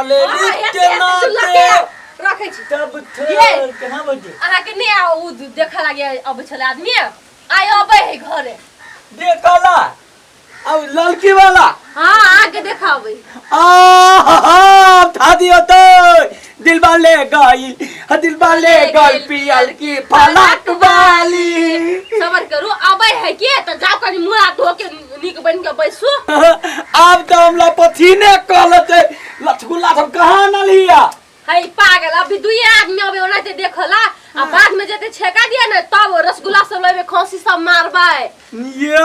लेली हाँ, के एते नाते चुल्ला के रखै छी। तब ये। थोड़ कहाँ बजे अहाँके नहि आ उ देखऽ लागे अबै छलै आदमी आइ अबै है घरे। देखला अब लड़की वाला। हाँ, आके देखाबै। आहा था दियो तो दिलवा ले गई, दिलवा ले गई पियल की फलक वाली। सबर करू, अबै है के तऽ जाउ कनि मुँह हाथ धो के नीक बनि के बैसू। आब तऽ हमरा पथीने कहलते लचगुल्ला सब कहाँ नलिया। है पागल, अभी दुइये आदमी अबे ओनाहिते देखला आ बाद में जेते छेका दिया ने तब रसगुल्ला सब लेबे, खांसी सब मारबै। ये।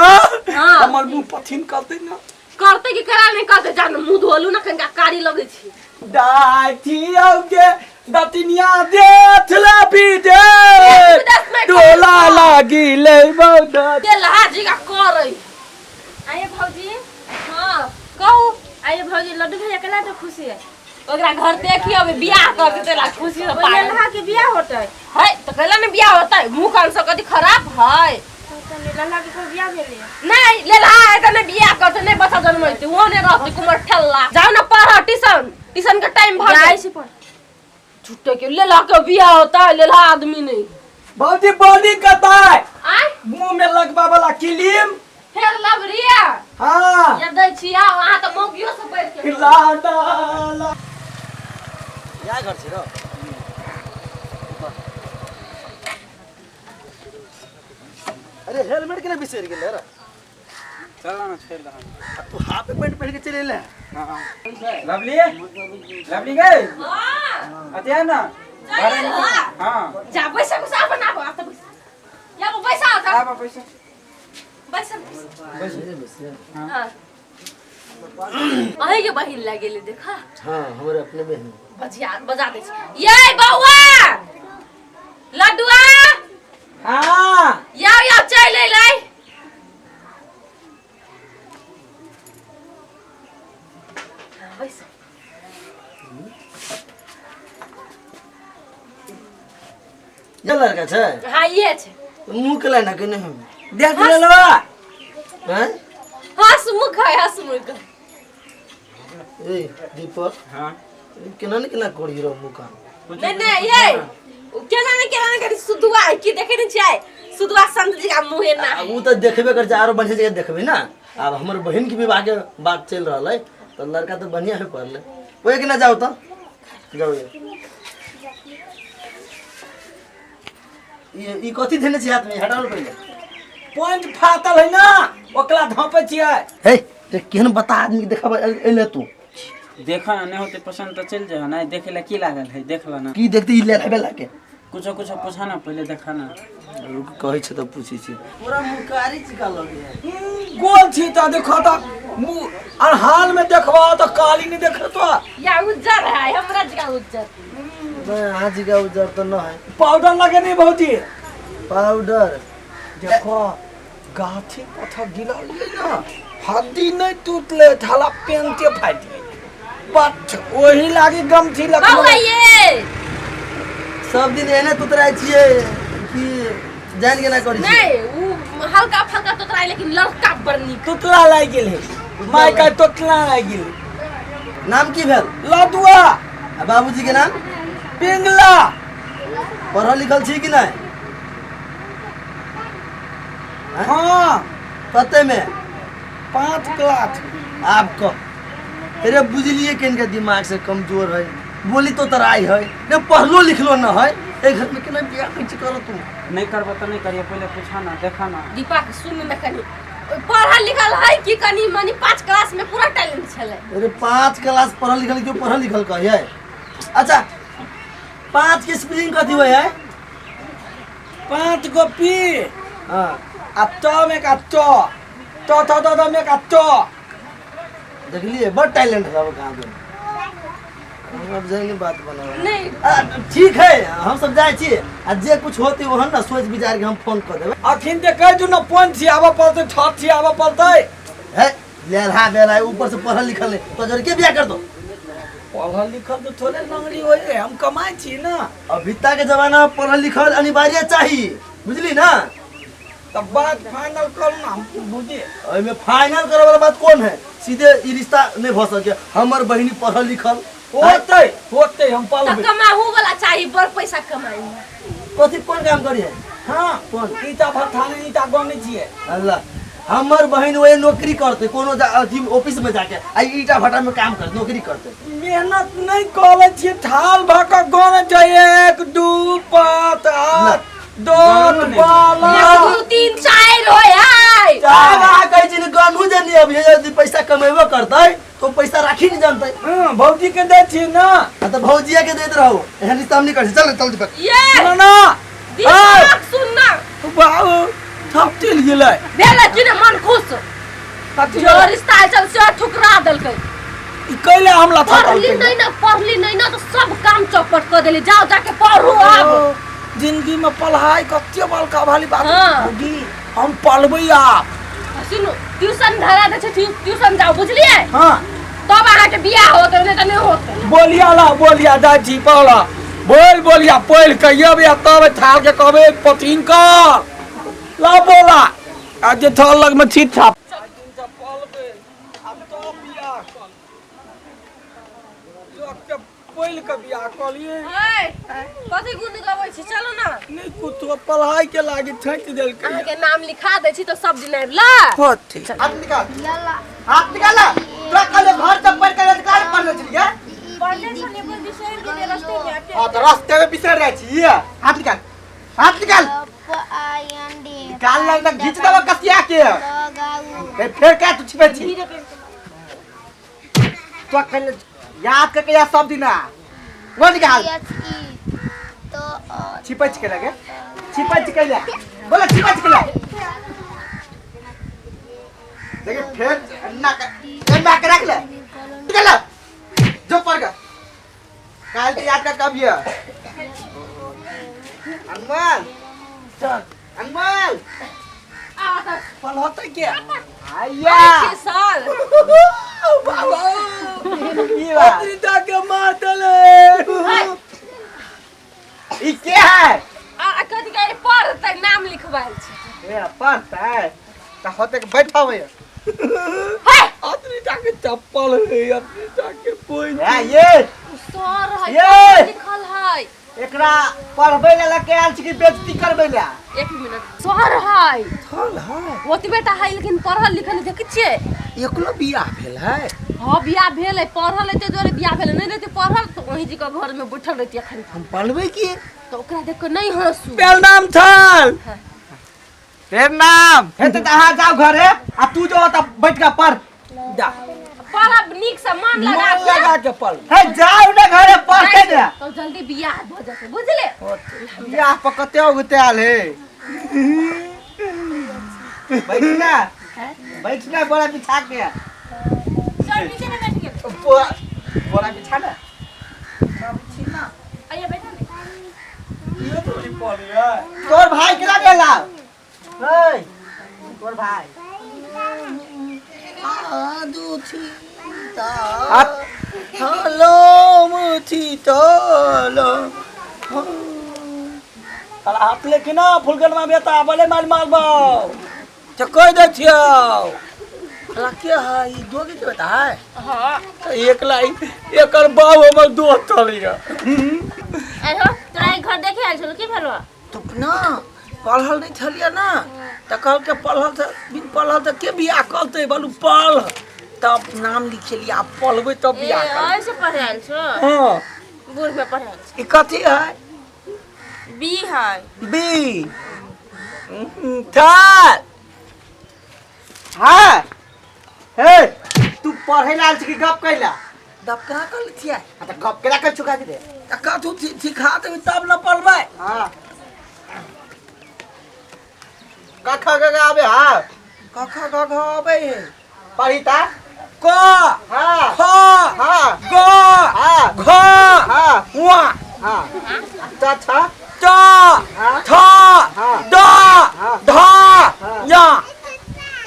हाँ। हमर मुंह पथिन करते ना। करते कि करा नहीं करते, जान मुंह धोलू ना, कनिका कारी लगै छी। दाथियौ के दतिनिया देख ले विदेश, विदेश में डोला लागी ले बौदा के लहा जी का करै। आइए भौजी। हाँ कहू। आइए भौजी, लड्डू भैया केना तो खुशी है? ओकरा घर देखी अबे बियाह कर देते ला खुशी से ओइ पागल। लल्हा के बियाह होतै? है तऽ कहला ने बियाह होतै, मुँह कान सब कथी खराब है। तनी लल्हा के कोई बियाह भेलै? नहीं लेलहा है तऽ नहीं बियाह करतै, नहीं बच्चा जन्मैतै, ओहो नहीं रहतै कुमर ठेला। जाउ ने पढ़, ट्यूशन ट्यूशन के टाइम भऽ जाइ गेल। छी पढ़। झूठे के लेलहा के बियाह होता है, लेलहा आदमी नहीं। भौजी बॉडी कतै? आय मुंह में लगबा वाला क्रीम। फेर लबरिया? हाँ। या दै छी, आओ अहाँ तऽ मौगियो से बढ़ि के। ला ला ला। या घर छी र। अरे हेलमेट केना बिसरि गेलै रे? चल ना, छोड़ दहा। आ तू हाफ पैंट पहिर के चलि एले? हाँ। लवली, लवली गई। हाँ। अते ना। चल हाँ। हाँ। जा बैसा बैसा, अपन आबो आब तऽ बैसा। या बैसा जा। आब पैसा। बैसा। बैस। हाँ। अहीं के बहिन लग गेलै देखा। हाँ, हमरे अपने बहन। बजिया बजा दै छी। ये बौआ लड्डुआ। हाँ। याओ याओ चलि अयलै। बैस। ये लड़का छै? हाँ ये छै। मुँह के लाइन के नहीं देख लेलवा। हैं? हंसमुख है, हंसमुख। ए दीपक। हाँ। केना ने केना करी रहो मुँह कान। नहीं नहीं, ये उ केना ने करी सुधुआ है की देखे नहीं छियै, सुधुआ संत जी का मुंह एना आ, है। उ तऽ देखबे कर छै, आरो बढ़िया जगह देखबे ना। आब हमर बहिन के विवाह के बात चलि रहल है तऽ लड़का तऽ बढ़िया है पढ़ले। ओए के ना जाओ तऽ जाओ। ये ई कथी धेने छी हाथ में? हटाओ पहिले। पॉइंट फाटल है ना, ओकरा धोपै छियै। हे रे, केहन बता आदमी के देखाबै एले तू? देखा ना, नहीं होते पसंद तो चल जा, नहीं देखे ला की लागल है, देख ला ना। की देखते ई ले हेबे लाके? कुछो कुछो पूछा ना, पहले देखा ना। रुक, कहै छै तऽ पूछै छी। पूरा मुकारी चिका लगे है। गोल छी तऽ देखो तऽ मुँह अनहाल में देखबा तऽ काली नहीं देखतो। या उज्जर है, हमरा जगह उज्जर। नहीं, अहाँ जी का उज्जर तऽ न है। पाउडर लगे नहीं भौजी? पाउडर। देखो गाछी पत्थर गिरलियै ना, हड्डी नहीं टूटले, थाला पेंटे फाटि गेलै। बट ओही लागी गमछी बौआ लखनऊ। ये सब दिन एने तुतराइ छियै कि जान के ना करै छियै? नहीं, उ हल्का फल्का तोतराय, लेकिन लड़का बड़ नीक। तुतला लागि गेल है माय का, तुतला लागि गेल। नाम की भेल? लडुआ। आ बाबूजी के नाम? पिंगला। पढ़ल लिखल छी कि नहीं? हाँ। कते में? 5 क्लास। आब कह अरे बुझलिए कि इनका दिमाग से कमजोर है, बोली तो तराई है ने, पढ़लो लिखलो न है, एक घर में केना बियाह कैसे करो तू? नहीं करबो तो नहीं करिए, पहले पूछा ना, देखा ना। दीपक सुन न, कनी पढ़ल लिखल है कि कनी मनी 5 क्लास में पूरा टैलेंट छलै। अरे 5 क्लास पढ़ल लिखल क्यों पढ़ल लिखल कहिए? अच्छा 5 के स्पेलिंग कथी होय है? 5 गो पी। हाँ। आ ट में का ट ट ट ट ट में का ट। देखलिए बड़ टैलेंट है कहाँ पे। हम अब जाएंगे बात बनावे। नहीं। ठीक है, हम सब जाए छी आ जे कुछ होते ओहन ना सोच विचार के हम फोन कर देबै। अखिन ते कह दू ना, पॉइंट छी आबऽ पड़तै, छत छी आबऽ पड़तै। है लेलहा बेला ऊपर से पढ़ल लिखल नहीं तो जर के बियाह कर दो। पढ़ल लिखल तो थोड़े नंगली होय है, हम कमाई छी ना। अभिता के जमाना में पढ़ल लिखल अनिवार्य चाहिए, बुझली ना? तब बात फाइनल करू ना, हम बुझे। ओहिमे फाइनल करे वाला बात कौन है? सीधे ई रिश्ता नहीं भ सके। हमर बहिनी पढ़ल लिखल होतै होतै हम तऽ पलबै। कमाहू वाला चाही, बड़ पैसा कमाई। कथी कोन काम करी है? हाँ। कोन? ईटा भट्ठा में ईटा गनै छियै। अल्लाह, हमर बहिन ओहे नौकरी करते कोनो अथी ऑफिस में जाके, आ ईटा भट्टा में काम करते, नौकरी करते। मेहनत नहीं करै छियै, थाल भऽ कऽ गनै छै 1 2 5 8 10 12 1 2 3 4 होय है। चार अहाँ कहै छी ने गनू जे नहीं अभी यदि पैसा कमेबो करतै तो पैसा राखी नहीं जानतै। हाँ, भौजी के दै छियै ना। हाँ, तऽ भौजिया के दैत रहू, एहन रिश्ता हम नहीं करै छी। चल चल दीपक। ये सुन ना। दीपक सुन ना। बाबू थप चलि गेलै। भेलै कि ने मन खुश? कथी? जो रिश्ता चल से ठुकरा देलकै। ई कैले हमला पढ़ली थपल? नहीं ना, पढ़ली नहीं ना तो सब काम चौपट कर देली। जाओ जाके पढ़ू आब। जिंदगी में पढ़ाई कते बड़का भाली बात। हाँ। भौजी हम पढ़बै आब। सुनू, ट्यूशन धरा दै छै, ट्यूशन जाओ, बुझलियै? हाँ। तब अहाँके बियाह होत, नहीं तऽ नहीं होत। बोलिया ला बोलिया जाइ छी पढ़ बोल बोलिया पढ़ के अयबै आ तब थाल के कहबै पथिन कर ला बोला आ जे थाल लग में छीट छाप। पढ़ के बियाह कलिए। कथी गुण गबै छी? चलू ना। नहीं कुछो, पढ़ाई के लागी ठकि देलकै। अहाँके नाम लिखा दै छी तऽ सब दिन आबि ला। कथी? हाथ निकाल, हाथ निकाल। तोरा कहले घर से पढ़ के रोजगार पढ़ले छलियै। पढ़ले छलियै पर बिसरि गेलियै रास्ते में आबिते। हां, तऽ रास्ते में बिसरि जाइ छी। हाथ निकाल, हाथ निकाल, निकाल लग ना घीच देबो कसिया के। ए फेर का तू छिपै छी? तोरा कहले याद करके या सब दिना वो निकाल। छिपै छी के लगे? छिपै छी कैले? बोला, छिपै छी कैले? देखिए फेर अन्ना का अन्ना के रख ले। निकाल जो पड़ गया काल के याद कर कब ये। अनमोल चल। अनमोल। पढ़तै के? आया। सर। की बात? अमृता के मार देले। ई के है? आ कथी कहै पढ़तै, नाम लिखबायल छै। ए पढ़तै त होते के बैठाबै। हे। अमृता के चप्पल है, अमृता के कोई ए ये सर है। ये! लिखल है। एकरा पढ़बै ला लके आयल छी कि बेइज्जती करबै ला? एक मिनट, सर है। थल है। ओतबे टा है लेकिन पढ़ल लिखल नहीं देखै छियै। एकलो बियाह भेल है? हाँ, बियाह भेल है, पढ़ल है ताहि दुआरे बियाह भेल है। नहीं रहते पढ़ल तऽ वहीं जी के घर में बैठल रहती अखन। हम पढ़बै की? तऽ ओकरा देख कऽ नहीं हंसू। नाम छल। फेर नाम हेतै तऽ अहाँ जाउ घरे आ तू जो ओतऽ बैठ के पढ़। जा। पढ़ब नीक से मन लगा मन के। लगा के पढ़। हे जाउ ने घरे पढ़ते ने। तो जल्दी बियाह भऽ जेतै, बुझले? बियाह पर कते उगते आयल हे। बैठ ना, बैठ ना बोरा बिछा के। सर नीचे में बैठ गेल। बोरा बिछा ना। आइए बैठो ने। ये थोड़ी पढ़िए। तोर भाई केना गेला? हे तोर भाई आदु थी हलो मुथी तलो हाथ लेके ना फुलगनमा बेटा बले माल मारबो तो कह दे छियो। साला के है ई जोगी के बेटा है? हाँ। तो एक लाई एकर बाप हमर दोस्त हलिया। आइ हो, तोरा ई घर देखे आयल छलो, की भेलो? तो ना पढ़ल नहीं छलियै ना तऽ कहलकै पढ़ल तऽ बिन पढ़ल तऽ के बियाह करतै, बोलू पढ़ तब नाम लिखेलियै आब पढ़बै तब ए बियाह करबै। ऐसे पढ़े आयल छो? हाँ। बूढ़ में पढ़े आयल छो। ई कथी है? बी है। बी चार। हाँ हे तू पढ़े ला आयल छी कि गप कैला? गप कहाँ कर छियै? आ तऽ गप केना कर चुका दे? तऽ कथू सिखा देबै तब ने पढ़बै। हाँ क ख ग घ आबे? हाँ। क ख ग घ आबै है। पढ़ी ता। क हाँ ख हाँ ग हाँ घ हाँ वा हाँ च छ च हाँ थ हाँ ड हाँ ध हाँ। य।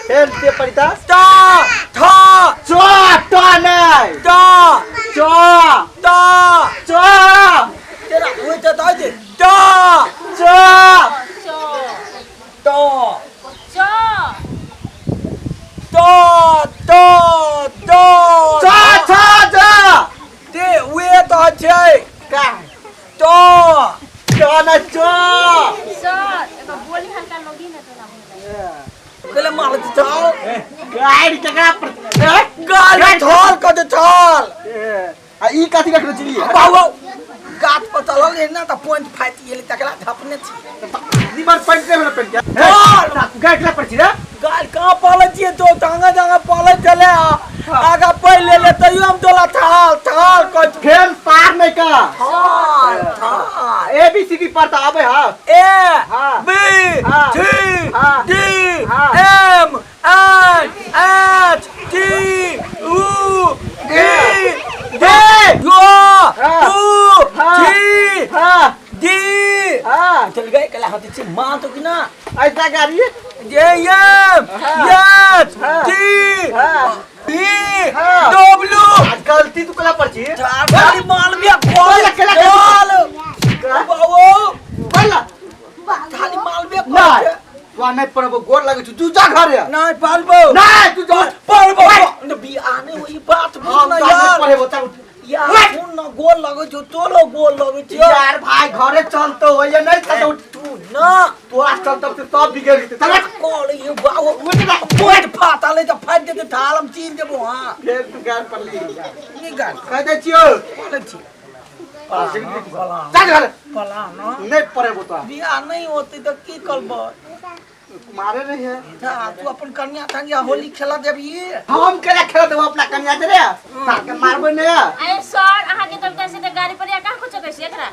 फेर से पढ़ी ता। त थ च ट नै ट च त च तेरा होइ त तऽ जे ट च च ट च ट ट ट च छ ज ते उहे कहले मार चल। गाड़ी केकरा पर गाल थल क दे थल। आ ई कथी रखने छी? बाबू गाछ पर चलल रहे ना त पॉइंट फाटि गेलै तकरा झपने छी। निमर पैंट के पैंट के चल। गाड़ी केकरा पर छी रे? गाल कहाँ पालै छियै तो टांगा टांगा पालै चले आ आगा पढ़ि ले ले तैयो हम तोला थाल थाल कह फेर पार नहीं का थाल थाल। ए बी सी डी पढ़ता आबे। हां ए हाँ। बी हाँ। सी हाँ। डी हाँ। M N H T U V A U हाँ। टू हाँ। थ्री हां डी हां चल गए कला होती छी मां तो कि ना ऐसा गाड़ी जे एम हाँ। एच हाँ। टी हाँ। बी हाँ। डब्ल्यू आज गलती तू कला पर छी। खाली मालविया बोल, केला, केला। बोल बाबू बोल खाली मालविया नहीं तू नहीं पढ़बो गोर लगे छु तू जा घरे। नहीं पालबो। नहीं तू जा पालबो बियाह नहीं होई बात बुझ हम ना नहीं यार। पढ़ेबो चल। यार सुन ना गोल लगै छौ तोरो गोल लगै छौ। यार भाई घरे चलतो होइए नहीं चलतो। तू ना तोरा चलतो से सब बिगड़ जेतै। चल उठ। कॉल ये बाबू उठ ना। पॉइंट फाटा ले त फाट देते थाल हम चीन देबो। हां फेर तू गार पर ली नहीं गाल कह दै छियो। बोलै छी चल घरे। पलाना नहीं पढ़ेबो तो बियाह नहीं होते त की करबै? मारे नहीं है। हाँ, तू अपन कन्या तंगिया होली खेला देबी। हम केना खेला देबो अपना कन्या के रे? सार के मारबो नहीं। अरे सर अहाँ के तब से त गाड़ी पर या कहाँ कुछ कैसे एकरा?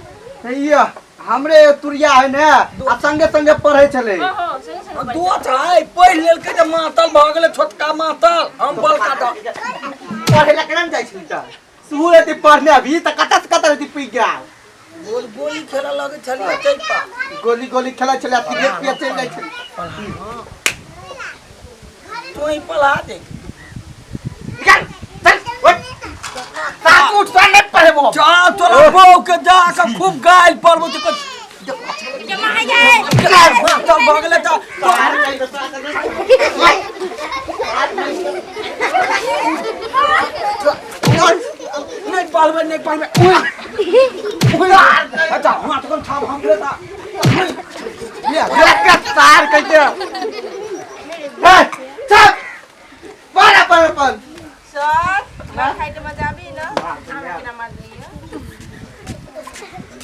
ये हमरे तुरिया है ने आ संगे संगे पढ़े छले। हो हो संगे संगे पढ़ै। दो छै पढ़ लेलकै त मातल भऽ गेलै छोटका मातल हम बड़का त पढ़े ला केना जाइ छली त तू एते पढ़ने अभी त कत से कत एते पी गेल। गोल गोली खेला लगै छलियै तै पर गोली गोली खेला छले आ सिगरेट पिए चलि जाइ छली। तू ही पढ़ा दे। निकाल चल उठ साथ उठ तो नहीं पढ़ेबो। जा तोरा बहू के जा के खूब गाल पड़बो त जमा है जाए। मातल भऽ गेलै त नहीं पालबै नहीं पालबै। अच्छा हुआ तो थाम हम ले सार कहते